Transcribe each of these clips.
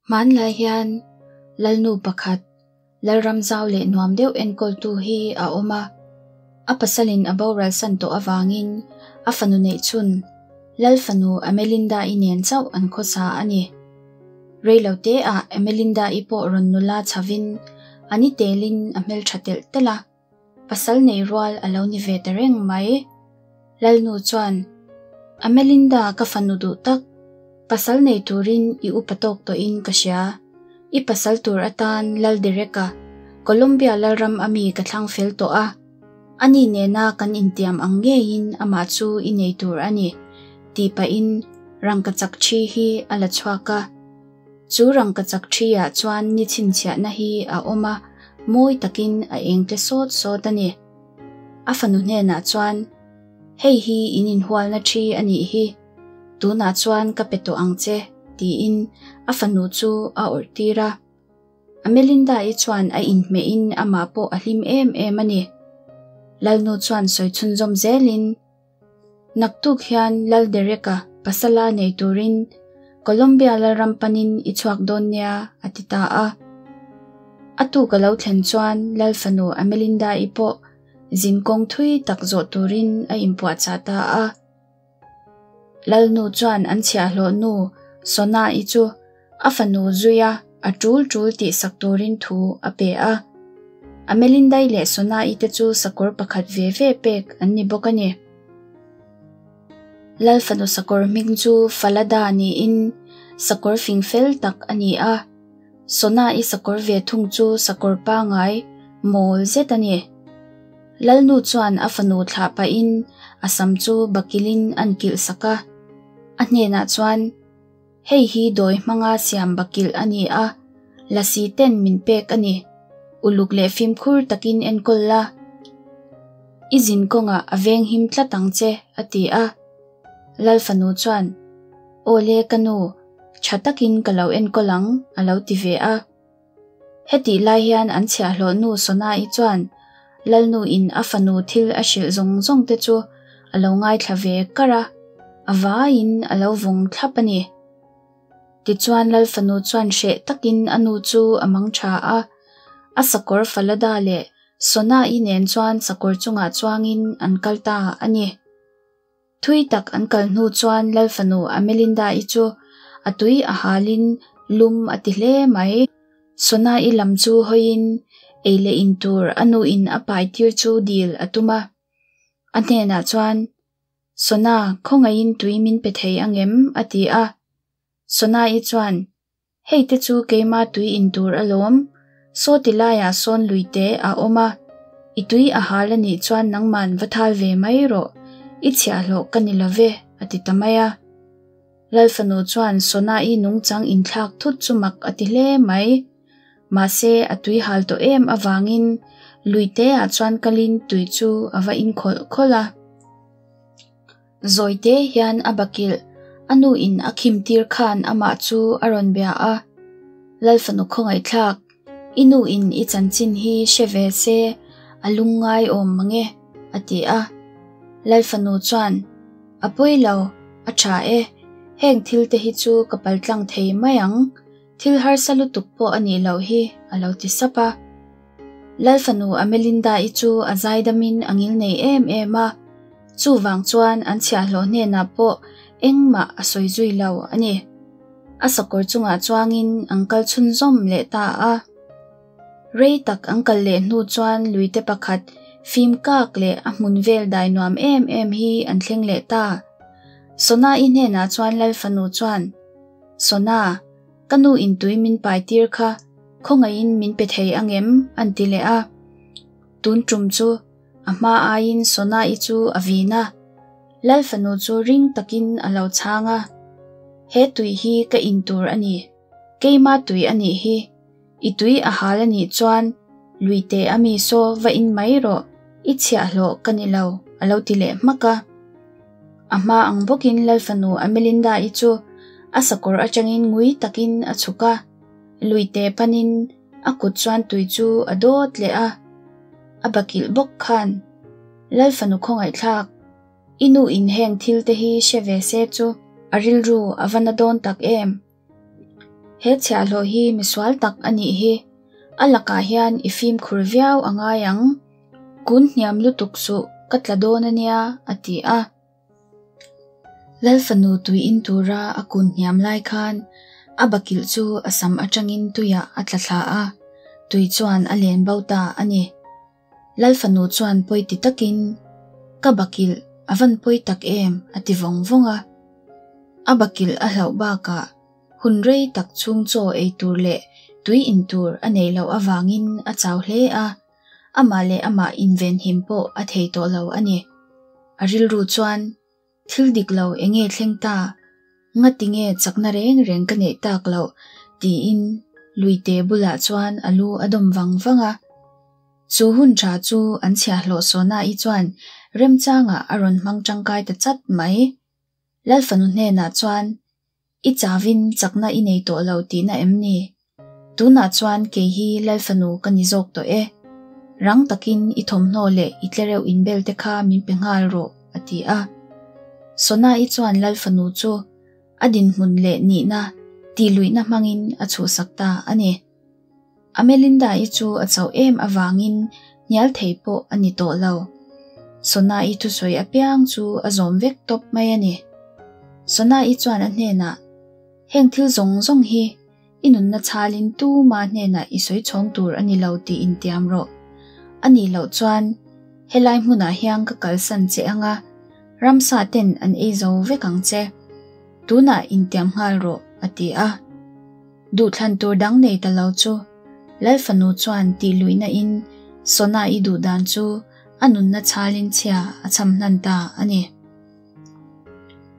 Hmanlai hian Lalnu pakhat, Lalram zau leh nuam deuh enkawltu hi a awm a. A pasalin a boral san tawh avangin a fanu neih chhun Lalfanu Amelinda-i nen chauh an khawsa a ni. Reiloteah Amelinda-i pawh rawn nula chhavin a ni telin a hmeltha telh telh a. Pasal nei rual a lo ni ve ta reng mai. Lalnu chuan, Amelinda ka fanu duh tak, pasal nei turin i upa tawk tawhin ka hria. I pasal tur atan Lal Derek-a, Colombia lalram a mi ka thlang fel tawh a. Ani nena kan intiam ang ngeiin amah chu i nei tur a ni, tih pahin rangkachak ṭhi hi a la chhuak a. Chu rangkachak ṭhi-ah chuan ni chhinchhiahna hi a awm a, mawi takin a eng tle sawt sawt a ni. A fanu hnenah chuan, Hei hi in inhualna ṭhi a nih hi, tunah chuan ka pe tawh ang che, tiin a fanu chu a awrh tir a. Amelinda-i chuan a inhmehin amah pawh a hlim em em a ni. Lalnu chuan sawi chhunzawm zelin, Naktuk hian Lal Derek-a pasala nei turin Colombia lalram panin i chhuak dawn nia, a ti ta a. A tuk a lo thlen chuan Lal fanu Amelinda-i pawh zinkawng thui tak zawh turin a inpuahchah ta a. Lalnu chuan an chhiahhlawh nu Sona-i chu a fanu zuia a tul tul tih sak turin thu a pe a. Amelindai leh Sona-i te chu sakawr pakhat ve ve pek an ni bawk a ni. Lal fanu sakawr hming chu Falada niin sakawr fing fel tak a ni a. Sona-i sakawr ve thung chu sakawr pangai mawl zet a ni. Lalnu chuan a fanu thlah pahin a sam chu bakilin an kilh sak a. A hnenah chuan, Hei hi dawi hmanga siam bakilh a ni a, lasi ten min pek a ni. Uluk leh fimkhur takin enkawl la. I zin kawngah a venghim tlat ang che, a ti a. Lal fanu chuan, Awle ka nu, tha takin ka lo enkawl ang, a lo ti ve a. Hetih lai hian an chhiahhlawh nu Sona-i chuan Lalnu in a fanu thil a hrilh zawng zawng te chu a lo ngaithla ve kar a, a vaiin a lo vawng thlap a ni. Tichuan Lal fanu chuan hreh takin a nu chu a mang tha a, a sakawr Falada leh Sona-i nen chuan sakawr chungah chuangin an kal ta a ni. Thui tak an kal hnu chuan Lal fanu Amelinda-i chu a tui a halin lum a ti hle mai. Sona-i lam chu hawiin ei leh in tur a nuin a pai tir chu dil a tum a. A hnenah chuan, Sona, khawngaihin tui min pe thei angem? a ti a. Sona-i chuan, Hei te chu keima tui in tur alawm, saw ti laiah sawn lui te a awm a, i tui a hal a nih chuan nangman va thal ve mai rawh, i chhiahhlawh ka ni lo ve, a ti ta mai a. Lalfanu chuan Sona-i nungchang inthlak thut chu mak a ti hle mai. Mahse a tui hal tawh em avangin lui te ah chuan kalin tui chu a va in khawlh khawlh a. Zawite hian a bakilh, a nu in a khim tir khan amah chu a rawn bia a, Lalfanu khawngaihthlak, i nu in i chanchin hi hre ve se a lungngai awm mang e, a ti a. Lalfanu chuan, A pawi lo, a tha e, heng thil te hi chu ka paltlang thei mai ang, thil harsa lutuk pawh a nih loh hi, a lo ti sap a. Lalfanu Amelinda-i chu a zaidamin a ngilnei em em a, chuvang chuan an chhiahhlawh hnenah pawh engmah a sawi zui lo a ni. A sakawr chungah chuangin an kal chhunzawm leh ta a. Rei tak an kal leh hnu chuan luite pakhat fim kak leh a hmun vel dai nuam em em hi an thleng leh ta. Sona-i hnenah chuan Lalfanu chuan, Sona, Ka nu in tui min pai tir kha khawngaihin min pe thei angem? an ti leh a. Tun tum chu a hma aiin Sona-i chu a vin a. Lal fanu chu ring takin a lo chhang a, He tui hi ka in tur a ni. Keima tui a nih hi. I tui a hal a nih chuan lui teh a mi saw va in mai rawh, i chhiahhlawh ka ni lo, a lo ti leh hmak a. A hma ang bawkin Lal fanu Amelinda-i chu a sakawr atangin ngui takin a chhuk a, lui teh panin a kut chuan tui chu a dawt leh a. A bakilh bawk khan Lal fanu khawngaihthlak i nu in heng thil te hi hre ve se chu a rilru a va na dawn tak em? He chhiahhlawh hi misual tak a nih hi, a lakah hian i fimkhur viau a ngai ang. Kun hniam lutuk suh, ka tla dawn a nia, a ti a. Lalfanu tui in tura a kun hniam lai khan a bakilh chu a sam atangin tuiah a tla thla a, tui chuan a len bo ta a ni. Lalfanu chuan pawi ti takin, Ka bakilh a van pawi tak em, a ti vawng vawng a. A bakilh a hlauh bakah hun rei tak chhung chaw ei tur leh tui in tur a neih loh avangin a chau hle a, amah leh amah invenhim pawh a thei tawh lo a ni. A rilru chuan, Thil dik lo eng nge thleng ta? Ngati nge chakna reng reng ka neih tak loh? tiin Luite bulah chuan a lu a dawm vang vang a. Chu hun tha chu an chhiahhlawh Sona-i chuan remchangah a rawn hmang tangkai ta chat mai. Lalfanu hnenah chuan, I chavin chakna i nei tawh lo tihna em ni? Tunah chuan kei hi Lalfanu ka ni zawk tawh e. Rang takin i thawmhnaw leh i tlereuh inbel te kha min pe nghal rawh, a ti a. Sona-i chuan Lalfanu chu a dinhmun leh nihna tihluihna hmangin a chhuhsak ta a ni. Amelinda-i chu a chauh em avangin hnial thei pawh a ni tawh lo. Sona-i thusawi apiang chu a zawm vek tawp mai a ni. Sona-i chuan a hnenah, Heng thil zawng zawng hi i nunna chhalin tuma hnenah i sawi chhawng tur a ni lo tih intiam rawh. A nih loh chuan helai hmunah hian ka kalsan che anga ramsa ten an ei zo vek ang che. Tunah intiam nghal rawh, a ti a. Duhthlan tur dang nei ta lo chu Lalfanu chuan tih luihna in Sona-i duh dan chu a nunna chhalin chhia a cham hnan ta a ni.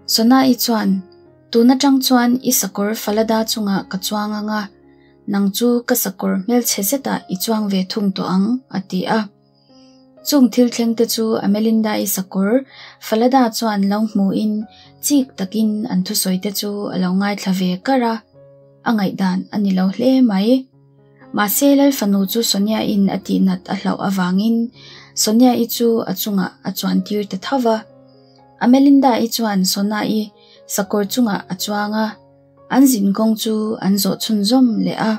Sona-i chuan, Tun atang chuan i sakawr Falada chungah ka chuang ang a, nang chu ka sakawr hmelchhe zetah i chuang ve thung tawh ang, a ti a. Chung thil thleng te chu Amelinda-i sakawr Falada chuan lo hmuhin chik takin an thusawi te chu a lo ngaithla ve kar a, a ngaihdan a ni lo hle mai. Mahse Lalfanu chu Sonia-in a tihnat a hlauh avangin Sonia-i chu a chungah a chuan tir ta tho va. Amelinda-i chuan Sona-i sakawr chungah a chuang a, an zinkawng chu an zawh chhunzawm leh a.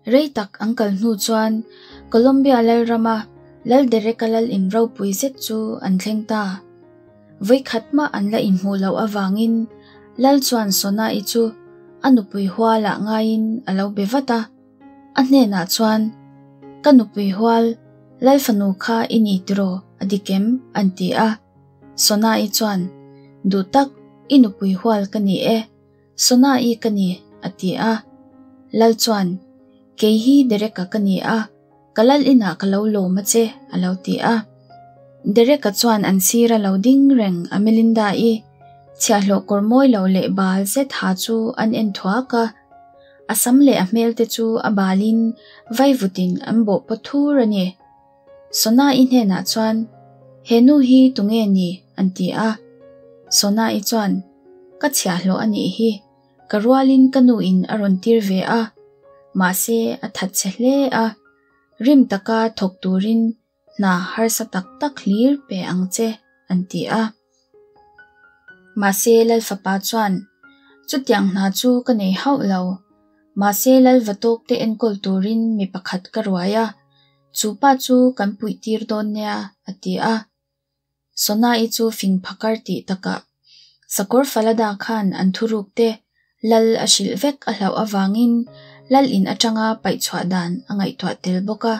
Rei tak an kal hnu chuan Colombia lalrama Lal Derek-a lal in ropui zet chu an thleng ta. Vawikhat mah an la inhmuh loh avangin Lal chuan Sona-i chu a nupui hualah ngaiin a lo be vat a. A hnenah chuan, Ka nupui hual, Lal fanu kha i ni tiraw a dik em? an ti a. Sona-i chuan, Duh tak, i nupui hual ka ni e. Sona-i ka ni, a ti a. Lal chuan, Kei hi Derek-a ka ni a, ka lal inah ka lo lawm a che, a lo ti a. Derek-a chuan an sira lo ding reng a Melinda-i chhiahhlawh kawr mawi lo leh bal zet ha chu an en thuak a. A sam leh a hmel te chu a balin vaivutin an bawh pawt thur a ni. Sona-i hnenah chuan, He nu hi tunge ni? an ti a. Sona-i chuan, Ka chhiahhlawh a nih hi, ka rualin ka nuin a rawn tir ve a, mahse a that che hle a, rim taka thawk turin hna harsa tak tak hlir pe ang che, an ti a. Mahse Lalfapa chuan, Chutiang hna chu ka nei hauh lo, mahse Lalvatawk te enkawl turin mi pakhat ka ruai a, chu pa chu kan puih tir dawn nia, a ti a. Sona-i chu fing phakar tih takah Sakawr Falada khan an thuruk te Lal a hrilh vek a hlauh avangin Lal in atanga paih chhuah dan a ngaihtuah tel bawk a.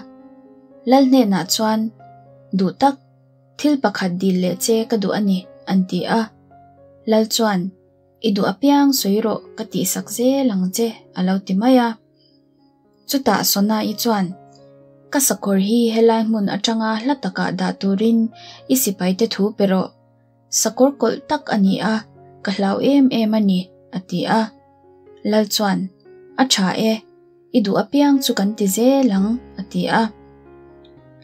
Lal hnenah chuan, Duh tak, thil pakhat dil leh che ka duh a ni, an ti a. Lal chuan, I duh apiang sawi rawh ka tihsak zel ang che, a lo ti mai a. Chutah Sona-i chuan, Ka sakawr hi helai hmun atanga hla takah dah turin i sipaite thu pe rawh. Sakawr kawlh tak a ni a, ka hlau em em a ni, a ti a. Lal chuan, A tha e, i duh apiang chu kan ti zel ang, a ti a.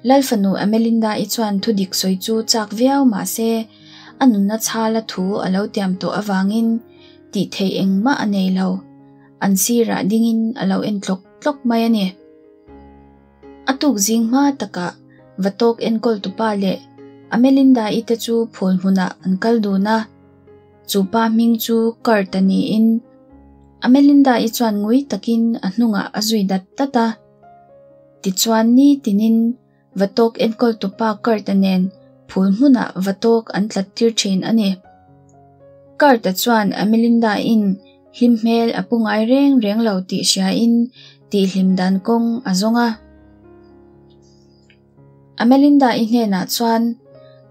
Lal fanu Amelinda-i chuan thudik sawi chu chak viau mah se, a nunna chhala thu a lo tiam tawh avangin tih theih engmah a nei lo. An sirah dingin a lo en tlawk tlawk mai a ni. A tuk zing hma takah Vatawk enkawl tupa leh Amelinda-i te chu phul hmunah an kal dun a. Chu pa hming chu Kurt-a niin Amelinda-i chuan ngui takin a hnungah a zui dat dat a. Tichuan ni tinin Vatawk enkawltupa Kurt-a nen phul hmunah vatawk an tlat tir thin a ni. Kurt-a chuan Amelinda-in hlim hmel a pu ngai reng reng lo tih hriain tihhlim dan kawng a zawng a. Amelinda-i hnenah chuan,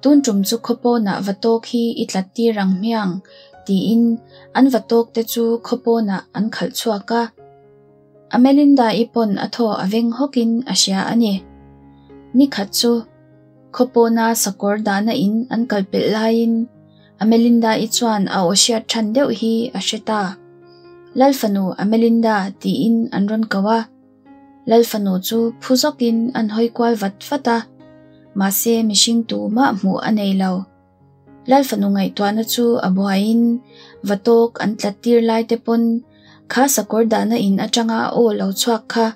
Tun tum chu khawpawnah vatawk hi i tlat tir ang hmiang, tiin an vatawk te chu khawpawnah an khalh chhuak a. Amelinda-i pawn a thaw a veng hawkin a hria a ni. Ni khat chu khawpawna sakawr dahna in an kal pelh laiin Amelinda-i chuan a aw hriat than deuh hi a hre ta. Lalfanu Amelinda tiin an rawn ko a. Lalfanu chu phu zawkin an hawi kual vat vat a, mahse mihring tu mah hmuh a nei lo. Lalfanu ngaihtuahna chu a buaiin vatawk an tlat tir lai te pawn kha sakawr dahna in atanga aw lo chhuak kha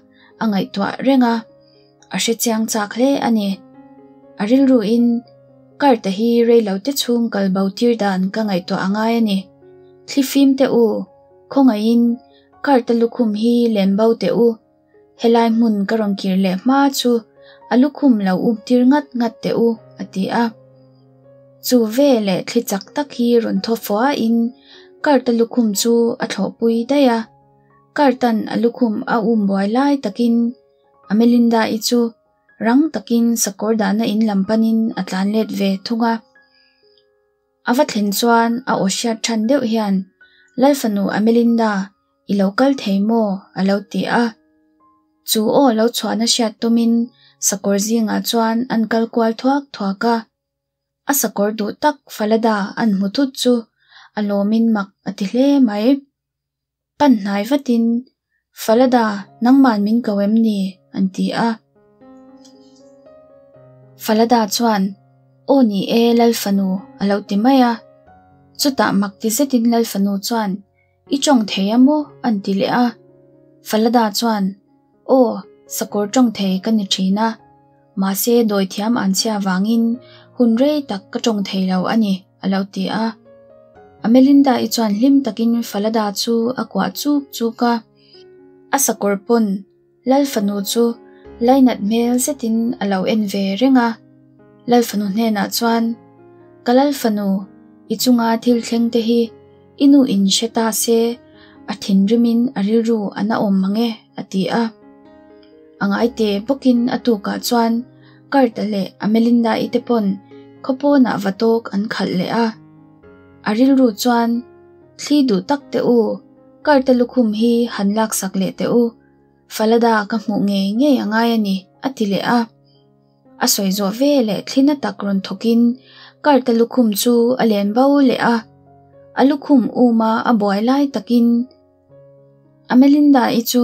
a ngaihtuah reng a, a hre chiang chak hle a ni. A rilruin Karte hi reilo te chhung kal bo tir dan ka ngaihtuah a ngai a ni. Thlifim teh u, khawngaihin Karte lukhum hi lem bo teh u. Helai hmun ka rawn kir leh hma chu a lukhum lo up tir ngat ngat teh u, a ti a. Chu ve leh thli chak tak hi rawn thaw fuahin Kurt-a lukhum chu a thlawhpui daih a. Kurt-a'n a lukhum a um buai lai takin Amelinda-i chu rang takin sakawr dahna in lam panin a tlan let ve thung a. A va thlen chuan a aw hriat than deuh hian, Lalfanu Amelinda, i lo kal thei maw? a lo ti a. Chu aw lo chhuahna hriat tumin sakawr zingah chuan an kal kual thuak thuak a. A sakawr duh tak Falada an hmu thut chu a lawmin mak a ti hle mai. Pan hnai vatin, Falada, nangman min ko em ni? an ti a. Falada chuan, Aw ni e, Lalfanu, a lo ti mai a. Chutah mak ti zetin Lalfanu chuan, I tawng thei a maw? an ti leh a. Falada chuan, Aw, sakawr tawng thei ka ni thin a. Mahse dawithiam an chhia vangin hun rei tak ka tawng thei lo a ni, a lo ti a. Amelinda-i chuan hlim takin Falada chu a kuah chuk chuk a. A sakawr pawn Lal fanu chu lainat hmel zetin a lo en ve reng a. Lal fanu hnenah chuan, Ka Lal fanu, i chunga thil thleng te hi i nu in hre ta se, a thinrimin a rilru a na awm mang e, a ti a. A ngaite bawkin a tukah chuan Kurt-a leh Amelinda-i te pawn khawpawnah va tawk an khalh leh a. A rilru chuan, Thli duh tak teh u, Kurt-a lukhum hi han laksak leh teh u, Falada ka hmuh ngei ngei a ngai a ni, a ti leh a. A sawi zawh ve leh thlina tak rawn thawkin Kurt-a lukhum chu a len bo leh a. A lukhum uma a buai lai takin Amelinda-i chu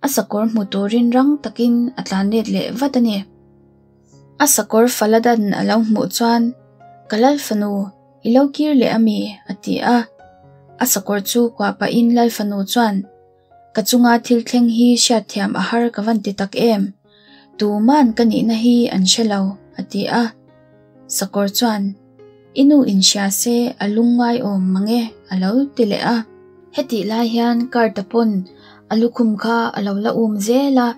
a sakawr hmu turin rang takin a tlan let leh vat a ni. A sakawr Faladan a lo hmuh chuan, Ka lal fanu, i lo kir leh a mi? a ti a. A sakawr chu kuah pahin lal fanu chuan, Ka chunga thil thleng hi hriatthiam a har ka van ti tak em? Tuman ka nihna hi an hre lo, a ti a. Sakawr chuan, I nu in hria se a lungngai awm mang e, a lo ti leh a. Hetih lai hian Kurt-a pawn a lukhum kha a lo la um zel a.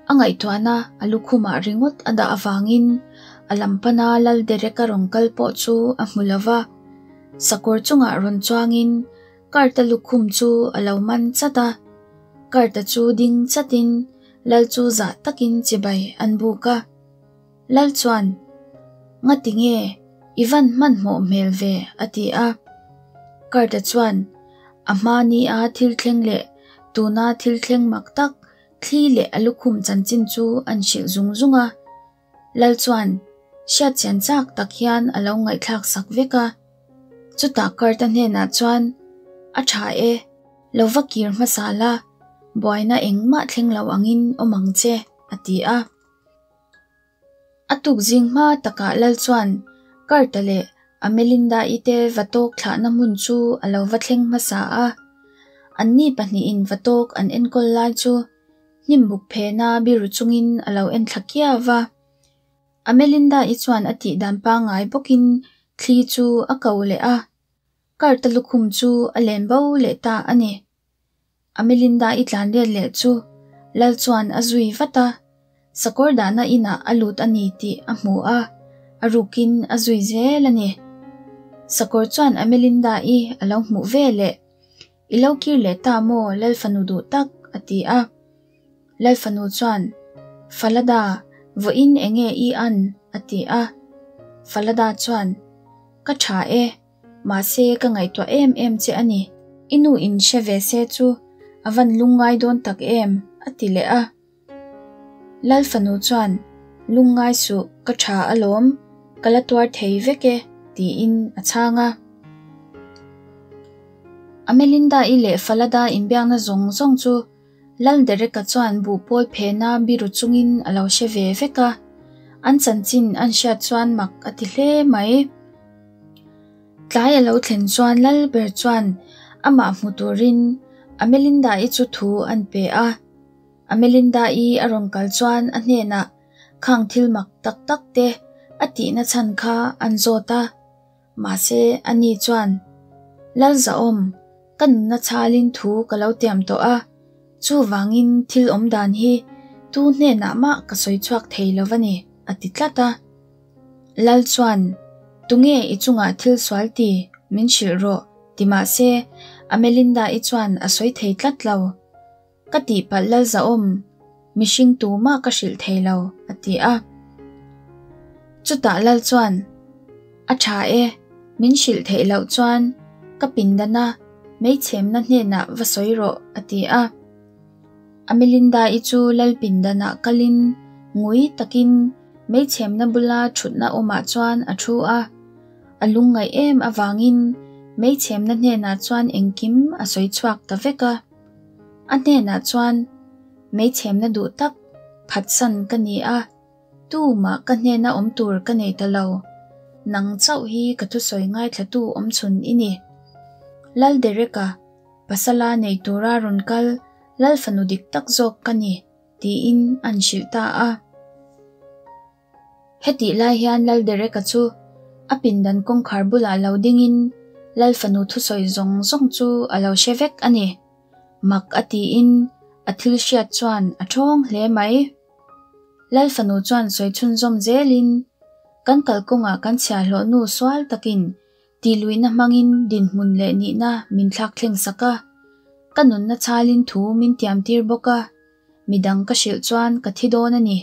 A ngaihtuahna a lukhumah ringawt a dah avangin a lam pana Lal Derek-a rawn kal pawh chu a hmu lo va. Sakawr chungah rawn chuangin Kurt-a lukhum chu a lo man chat a. Kurt-a chu ding chatin Lal chu zah takin chibai an buk a. Lal chuan, Ngati nge, i van hmanhmawh hmel ve, a ti a. Kurt-a chuan, A hma nia thil thleng leh tuna thil thleng mak tak thli leh a lukhum chanchin chu an hrilh zung zung a. Lal chuan hriatchian chak tak hian a lo ngaihthlak sak vek a. Chutah Kurt-a hnenah chuan, A tha e, lo va kir hmasa la, buaina engmah thleng lo angin awm ang che, a ti a. A tuk zing hma takah Lal chuan Kurt-a leh Amelinda-i te vatawk thlahna hmun chu a lo va thleng hmasa a. Anni pahnihin vatawk an enkawl lai chu hnim buk phena biru chungin a lo en thla kiau va. Amelinda-i chuan a tih dan pangngai bawkin thli chu a ko leh a, Kurt-a lukhum chu a len bo leh ta a ni. Amelinda-i tlan let leh chu Lal chuan a zui vat a, sakawr dahna inah a lut a ni tih a hmu a, a rukin a zui zel a ni. Sakawr chuan Amelinda-i a lo hmuh ve leh, I lo kir leh ta maw Lal fanu duh tak? a ti a. Lal fanu chuan, Falada, vawiin enge i an? a ti a. Falada chuan, Ka tha e, Mahse ka ngaihtuah em em che a ni. I nu in hre ve se chu a van lungngai dawn tak em? a ti leh a. Lal fanu chuan, Lungngai suh, ka tha alawm, ka la tuar thei vek e, tiin a chhang a. Amelinda-i leh Falada inbiakna zawng zawng chu Lal Derek-a chuan buhpawl phena biru chungin a lo hre ve vek a, an chanchin an hriat chuan mak a ti hle mai. Tlai a lo thlen chuan Lal ber chuan amah hmu turin Amelinda-i chu thu an pe a. Amelinda-i a rawn kal chuan a hnenah khang thil mak tak tak te a tihna chhan kha an zawt a. Mahse, ani chuan, Lalzahawm, ka nunna chhalin thu ka lo tiam tawh a, chuvangin thil awm dan hi tu hnenah mah ka sawi chhuak thei lo va ni, a ti tlat a. Lal chuan, Tunge i chungah thil sual ti, min hrilh rawh, ti mahse, Amelinda-i chuan a sawi thei tlat lo. Ka tihpalh Lalzahawm, mihring tumah ka hrilh thei lo, a ti a. Chutah Lal chuan, A tha e, min hrilh theih loh chuan ka pindana meichhemna hnenah va sawi rawh, a ti a. Amelinda-i chu Lal pindanah kalin ngui takin meichhemna bula thutna awmah chuan a thu a. A lungngaih em avangin meichhemna hnenah chuan engkim a sawi chhuak ta vek a. A hnenah chuan, Meichhemna duh tak phatsan ka ni a, tumah ka hnena awm tur ka nei ta lo. Nang chauh hi ka thusawi ngaithlatu awmchhun i ni. Lal Derek-a, pasala nei tura rawn kal Lal fanu dik tak zawk ka ni, tiin an hrilh ta a. Hetih lai hian Lal Derek-a chu a pindan kawngkhar bulah lo dingin Lal fanu thusawi zawng zawng chu a lo hre vek a ni. Mak a tiin a thil hriat chuan a ṭhawng hle mai. Lal fanu chuan sawi chhunzawm zelin, Kan kalkawngah kan chhiahhlawhnu sual takin Tihluihna hmangin dinhmun leh nihna min thlak thleng sak a, ka nunna chhalin thu min tiamtir bawk a, midang ka hrilh chuan ka thi dawn a ni.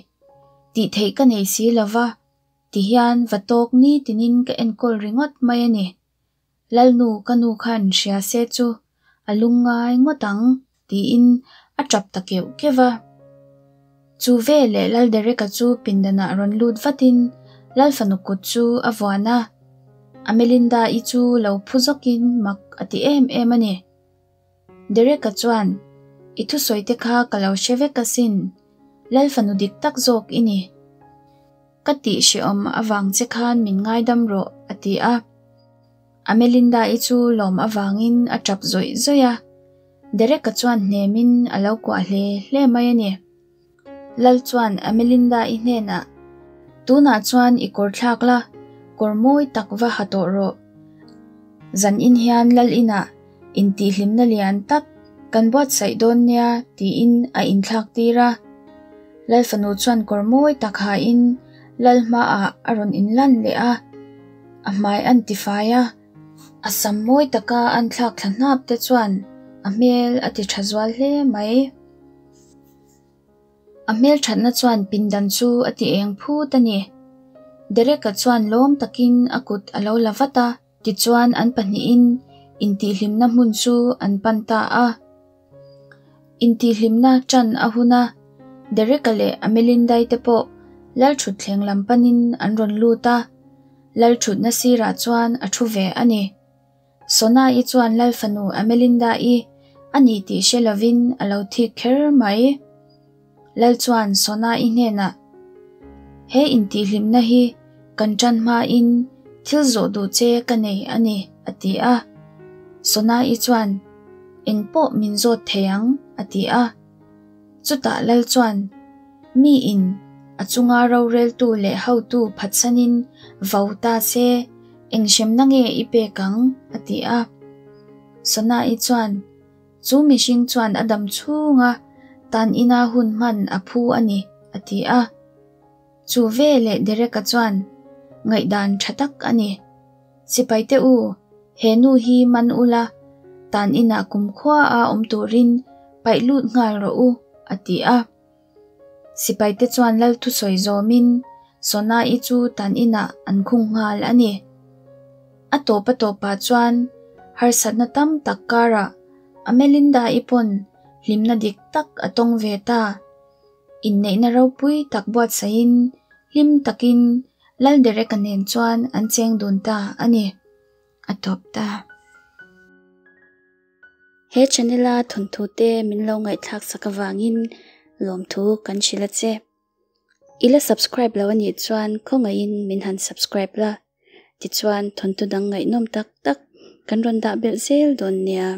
Tih theih ka nei si lo va, tihian va tawk nitinin ka enkawl ringawt mai a ni. Lalnu ka nu khan hria se chu a lungngai ngawt ang tiin a tap ta keuh keuh a. Chu veleh Lal Derek-a chu pindanah rawn lut vatin Lal fanu kut chu a vuan a. Amelinda-i chu lo phu zawkin mak a ti em em a ni. Derek-a chuan, I thusawi te kha ka lo hre vek asin, Lal fanu dik tak zawk i ni. Ka tih hrehawm avang che khan min ngaidam rawh, a ti a. Amelinda-i chu lawm avangin a tap zawih zawih a, Derek-a chuan hnemin a lo kuah hle hle mai a ni. Lal chuan Amelinda-i hnenah, Tunah chuan i kawr thlak la, kawr mawi tak va ha tawh rawh. Zanin hian Lal inah intihhlimna lian tak kan buatsaih dawn nia tiin a inthlak tir a. Lal fanu chuan kawr mawi tak hain Lal hmaah a rawn inlan leh a. A hmai an tifai a, a sam mawi taka an thlak thla hnap te chuan a hmel a ti tha zual hle mai. A hmel thatna chuan pindan chu a ti eng phut a ni. Derek-a chuan lawm takin a kut a lo la vat a, tichuan an pahnihin intihhlimna hmun chu an pan ta a. Intihhlimna ṭan a hun a, Derek-a leh Amelinda-i te pawh Lalṭhutthleng lam panin an rawn lut a, Lalṭhutna sirah chuan a ṭhu ve a ni. Sona-i chuan Lal fanu Amelinda-i a ni tih hre lovin a lo thik kher mai. Lal chuan Sona-i hnenah, He intihhlimna hi kan ṭan hmain thil zawh duh che ka nei a ni, a ti a. Sona-i chuan, Eng pawh min zawt thei ang, a ti a. Chutah Lal chuan, Miin a chunga roreltu leh hotu phatsanin vo ta se, eng hremna nge i pek ang? a ti a. Sona-i chuan. Chu mihring chuan a dam chhunga tan ina hun hman a phu a ni, a ti a. Chu veleh Derek-a chuan, Ngaihdan tha tak a ni. Sipaite u, he nu hi man ula, tan inah kumkhua a awm turin paih lut nghal rawh u, a ti a. Sipaite chuan lal thusawi zawmin Sona-i chu tan inah an khung nghal a ni. A tawp a tawpah chuan harsatna tam tak karah Amelinda-i pawn hlimna dik tak a tawng ve ta. Inneihna ropui tak buatsaihin hlim takin Laldereka nen chuan an cheng dun ta a ni. A tawp ta. He channel a thawnthu te min lo ngaihthlak sak avangin lawmthu kan hrilh a che. I la subscribe lo anih chuan khawngaihin min han subscribe la, tichuan thawnthu dang ngaihnawm tak tak kan rawn dah belh zel dawn nia.